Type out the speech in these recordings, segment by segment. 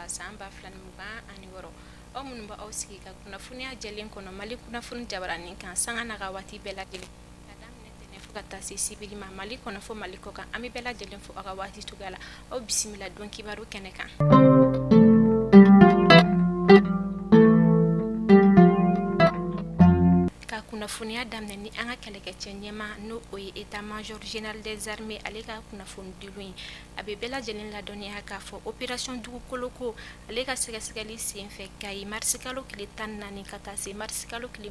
saba san 2026. Aw minnu bɛ aw sigi ka kunnafoniya jɛlen kɔnɔ Mali kunnafoni jabaranin kan sanga n'a ka waati bɛɛ lajɛlen ka daminɛ tɛnɛn fo ka taa se sibiri ma Mali kɔnɔ fo Mali kɔ kan, an bɛ bɛɛ lajɛlen fo aw ka waati cogoya la. Aw bisimila don kibaru kɛnɛ kan. Ka kunnafoniya daminɛ ni an ka kɛlɛkɛcɛ ɲɛmaa n'o o ye état major général des armées ale ka kunnafonidiw ye. A bɛ bɛɛ lajɛlen ladɔnniya k'a fɔ opération dugukolo ko ale ka sɛgɛsɛgɛli senfɛ Kayi marisikalo tile 14 ka taa se marisikalo tile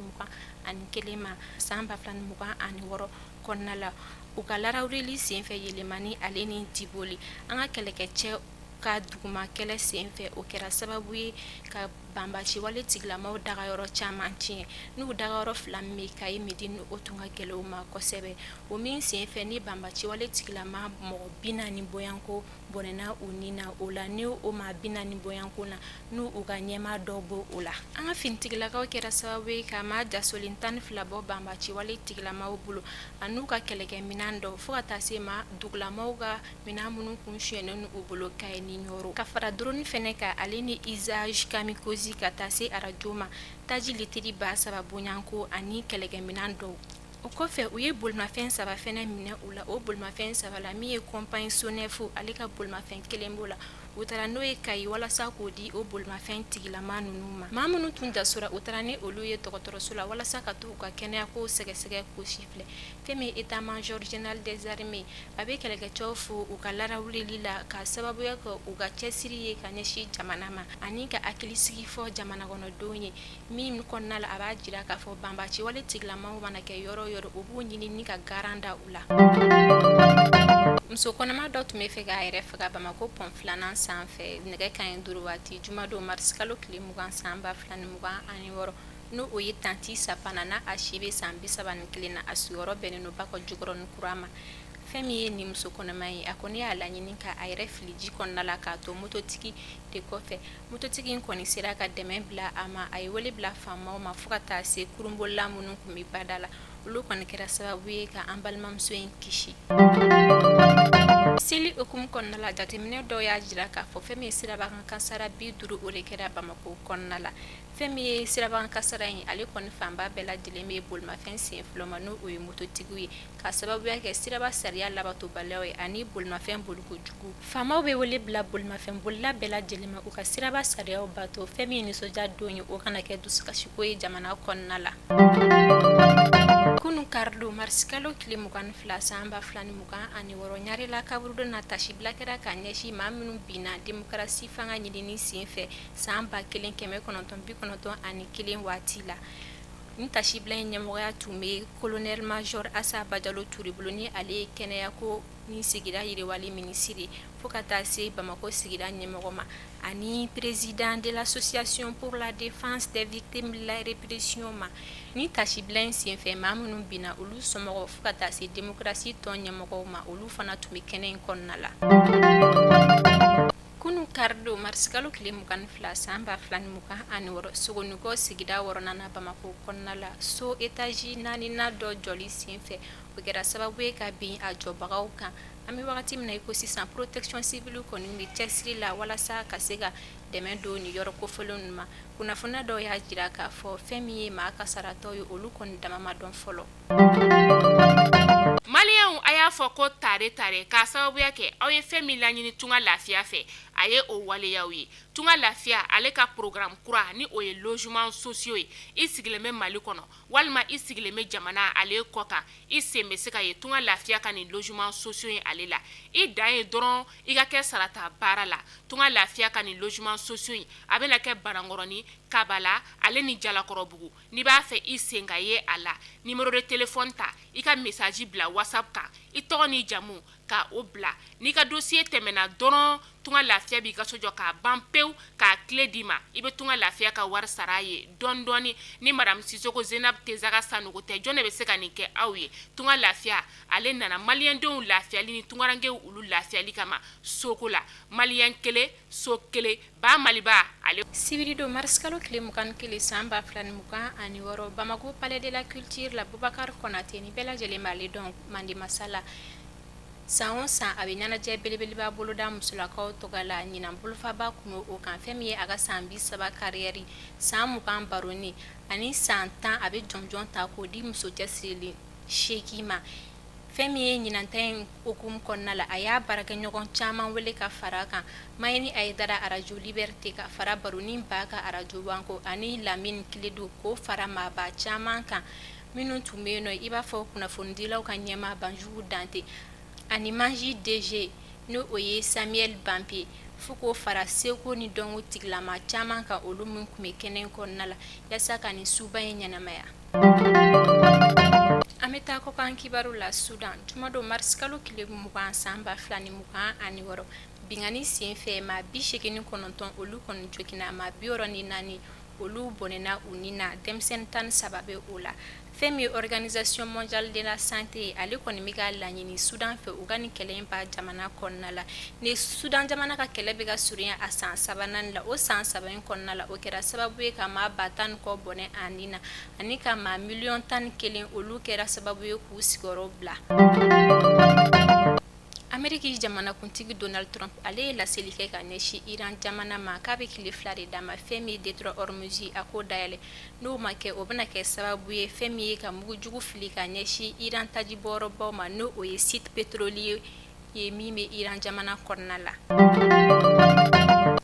21 ma san 2026 kɔnɔna la, u ka larawuli senfɛ Yelimani ale ni Diboli an ka kɛlɛkɛcɛ ka duguma kɛlɛ senfɛ, o kɛra sababu ye ka banbaanciwale tigilamaw dagayɔrɔ caman tiɲɛ. N'u dagayɔrɔ fila min bɛ Kayi Midi ni o tun ka gɛlɛn u ma kosɛbɛ, o min senfɛ ni banbaanciwale tigilama mɔgɔ 40 bɔɲɔgɔnko bɔnɛna u ni na. O la ni o maa 40 bɔɲɔgɔnko na, n'u u ka ɲɛmaa dɔw bɔ o la. An ka finitigilakaw kɛra sababu ye ka maa jasolen 12 bɔ banbaanciwale tigilamaw bolo an'u ka kɛlɛkɛminɛn dɔw, fo ka taa se maa dugulamaw ka minɛn minnu kun sonyɛnen u bolo Kayi ni Ɲɔrɔ, ka fara drone fɛnɛ kan ale ni usage kamikaze ka taa se arajo ma, taji litiri 3000 bɔɲɔgɔnko ani kɛlɛkɛminɛn dɔw. O kɔfɛ u ye bolimafɛn saba fɛnɛ minɛ u la. O bolimafɛn saba la, min ye compagnie SONEF ale ka bolimafɛn kelen b'o la, u taara n'o ye Kayi walasa k'o di o bolimafɛn tigilama ninnu ma. Maa minnu tun jasora, u taara ni olu ye dɔgɔtɔrɔso la walasa ka t'u ka kɛnɛyako sɛgɛsɛgɛ k'o sifilɛ. Fɛn min ye état major général des armées, a bɛ kɛlɛkɛcɛw fo u ka larawulili la ka sababuya kɛ u ka cɛsiri ye ka ɲɛsin jamana ma ani ka hakilisigi fɔ jamana kɔnɔdenw ye, min kɔnɔna la a b'a jira k'a fɔ banbaanciwale tigilamaw mana kɛ yɔrɔ o yɔrɔ, u b'u ɲini ni ka garan da u la. Muso kɔnɔma dɔ tun bɛ fɛ k'a yɛrɛ faga Bamakɔ pɔn filanan sanfɛ nɛgɛ kanɲɛ 5 waati jumadon marisikalo tile 20 san 2026, n'o o ye Tanti Safana, n'a a si bɛ san 31 na, a sigiyɔrɔ bɛnnen don Bakɔ Jikɔrɔni kura ma. Fɛn min ye nin muso kɔnɔma ye, a kɔni y'a laɲini ka a yɛrɛ fili ji kɔnɔna la k'a to mototigi de kɔfɛ. Mototigi in kɔni sera ka dɛmɛ bila a ma. A ye wele bila faamaw ma fo ka taa se kurunbolila minnu tun bɛ bada la, olu kɔni kɛra sababu ye ka an balimamuso in kisi. Seli hukumu kɔnɔna la, jateminɛ dɔw y'a jira k'a fɔ fɛn min ye sirabakan kasara 50, o de kɛra Bamakɔ kɔnɔna la. Fɛn min ye sirabakan kasara in, ale kɔni fanba bɛɛ lajɛlen bɛ bolimafɛn sen fila ma, n'o ye mototigiw ye, ka sababuya kɛ siraba sariya labatobaliya ye ani bolimafɛn boliko jugu. Faamaw bɛ wele bila bolimafɛn bolila bɛɛ lajɛlen ma, u ka siraba sariyaw bato. Fɛn min ye nisɔndiya don ye, o kana kɛ dusukasiko ye jamana kɔnɔna la. Kunun karidon marisikalo tile 22 san 2026, Ɲarela kaburudo na, tasibila kɛra ka ɲɛsin maa minnu binna demokarasi fanga ɲinini senfɛ san 1991 waati la. Ni tasibila in ɲɛmɔgɔya tun bɛ colonel major Asa Bajalo Ture bolo, ni ale ye kɛnɛyako ni sigida yiriwali minisiri, fo ka taa se Bamakɔ sigida ɲɛmɔgɔ ma ani président de l'association pour la défense des victimes de la répression ma. Ni tasibila in senfɛ maa minnu binna, olu somɔgɔw fo ka taa se démocratie tɔn ɲɛmɔgɔw ma, olu fana tun bɛ kɛnɛ in kɔnɔna la. Kunun karidon marisikalo tile 22 san 2026, Sogonikɔ sigida wɔɔrɔnan na Bamakɔ kɔnɔna la, so étage naaninan dɔ jɔli senfɛ, o kɛra sababu ye ka bin a jɔbagaw kan. An bɛ wagati min na i ko sisan, protection civile kɔni bɛ cɛsiri la walasa ka se ka dɛmɛ don nin yɔrɔ kofɔlen ninnu ma. Kunnafoniya dɔw y'a jira k'a fɔ fɛn min ye maa kasaratɔ ye, olu kɔni dama ma dɔn fɔlɔ. Maliyɛnw, a y'a fɔ ko tare tare k'a sababuya kɛ aw ye fɛn min laɲini Tunga Lafiya fɛ, a ye o waleyaw ye. Tunga Lafiya ale ka programme kura, ni o ye logement sociaux ye, i sigilen bɛ Mali kɔnɔ walima i sigilen bɛ jamana ale kɔ kan, i sen bɛ se ka ye Tunga Lafiya ka nin logement sociaux in ale la. I dan ye dɔrɔn i ka kɛ sarata baara la. Tunga Lafiya ka nin logement sociaux in, a bɛna kɛ Banankɔrɔni, Kabala ale ni Jalakɔrɔbugu. N'i b'a fɛ i sen ka ye a la, numéro de téléphone ta, i ka message bila WhatsApp kan, i tɔgɔ n'i jamu ka o bila. N'i ka dossier tɛmɛna dɔrɔn, Tunga Lafiya b'i ka so jɔ k'a ban pewu, k'a clé d'i ma. I bɛ Tunga Lafiya ka wari sara a ye dɔɔni dɔɔni. Ni madame Sisoko Zenab Tezaga Sanogo tɛ, jɔn de bɛ se ka nin kɛ aw ye? Tunga Lafiya ale nana maliyɛndenw lafiyali ni tungarankew olu lafiyali kama soko la. Maliyɛn kelen, so kelen. Ba Maliba ale. Sibiridon marisikalo tile 21 san 2026, Bamakɔ Palais de la culture la, Bubakari Konate, ni bɛɛ lajɛlen b'ale dɔn Mande Masala. San o san a bɛ ɲɛnajɛ belebeleba boloda musolakaw tɔgɔ la. Ɲinan bolofaba tun bɛ o kan, fɛn min ye a ka san 30 carrière, san 20 baroni ani san 10, a bɛ jɔnjɔn ta k'o di muso cɛsirilen 8 ma. Fɛn min ye ɲinanta in hukumu kɔnɔna la, a y'a baarakɛɲɔgɔn caman wele ka fara a kan, Mayini Ayidara arajo Liberté, ka fara Baronin Ba ka arajo Wanko ani Lamini Kiledu, k'o fara maaba caman kan minnu tun bɛ yen nɔ, i b'a fɔ kunnafonidilaw ka ɲɛmaa Banjugu Dante ani Manji DG, n'o o ye Samuel Banpe, fo k'o fara seko ni dɔnko tigilama caman kan, olu min tun bɛ kɛnɛ kɔnɔna la yaasa ka nin suba in ɲɛnamaya. An bɛ taa kɔkan kibaru la. Sudan, jumadon marisikalo tile 20 san 2026, binkanni senfɛ, maa 89 olu kɔni joginna, maa 64 olu bɔnɛna u ni na, denmisɛnnin 13 bɛ o la. Fɛn min ye Organisation mondiale de la santé ye, ale kɔni bɛ ka laɲini Sudan fɛ, u ka nin kɛlɛ in ban jamana kɔnɔna la. Ni Sudan jamana ka kɛlɛ bɛ ka surunya a san sabanan la, o san saba in kɔnɔna la, o kɛra sababu ye ka maa ba 10 ni kɔ bɔnɛ a ni na, ani ka maa miliyɔn 11, olu kɛra sababu ye k'u sigiyɔrɔ bila. Ameriki jamanakuntigi Donald Trump, ale ye laseli kɛ ka ɲɛsin Iran jamana ma k'a bɛ tile 2 de d'a ma, fɛn min détroit Hormuz, a k'o dayɛlɛ. N'o ma kɛ, o bɛna kɛ sababu ye fɛn min ye ka mugujugu fili ka ɲɛsin Iran tajibɔyɔrɔbaw ma, n'o o ye site pétrolier ye min bɛ Iran jamana kɔnɔna la.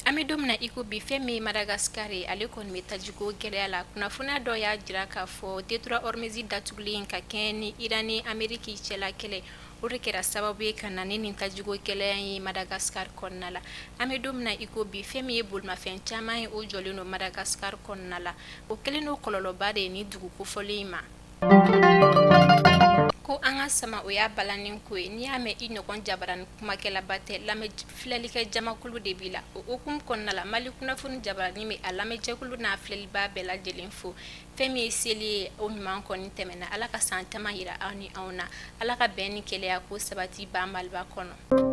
An bɛ don min na iko bi, fɛn min ye Madagascar ye, ale kɔni bɛ tajiko gɛlɛya la. Kunnafoniya dɔ y'a jira k'a fɔ détroit Hormuz datugulen ka kɛɲɛ ni Iran ni Ameriki cɛla kɛlɛ, o de kɛra sababu ye ka na ni nin tajiko gɛlɛya ye Madagascar kɔnɔna la. An bɛ don min na iko bi, fɛn min ye bolimafɛn caman ye, o jɔlen don Madagascar kɔnɔna la. O kɛlen don kɔlɔlɔba de ye ni dugu kofɔlen in ma. Ko an ka sama, o y'a balannen ko ye. N'i y'a mɛn i ɲɔgɔn jabarani kumakɛlaba tɛ, lamɛn filɛlikɛ jamakulu de b'i la. O hukumu kɔnɔna la, Mali kunnafoni jabarani bɛ a lamɛnjɛkulu n'a filɛlibaa bɛɛ lajɛlen fo. Fɛn min ye seli ye, o ɲuman kɔni tɛmɛna. Ala ka san caman yira aw ni anw na. Ala ka bɛn ni kelenya ko sabati ba Maliba kɔnɔ.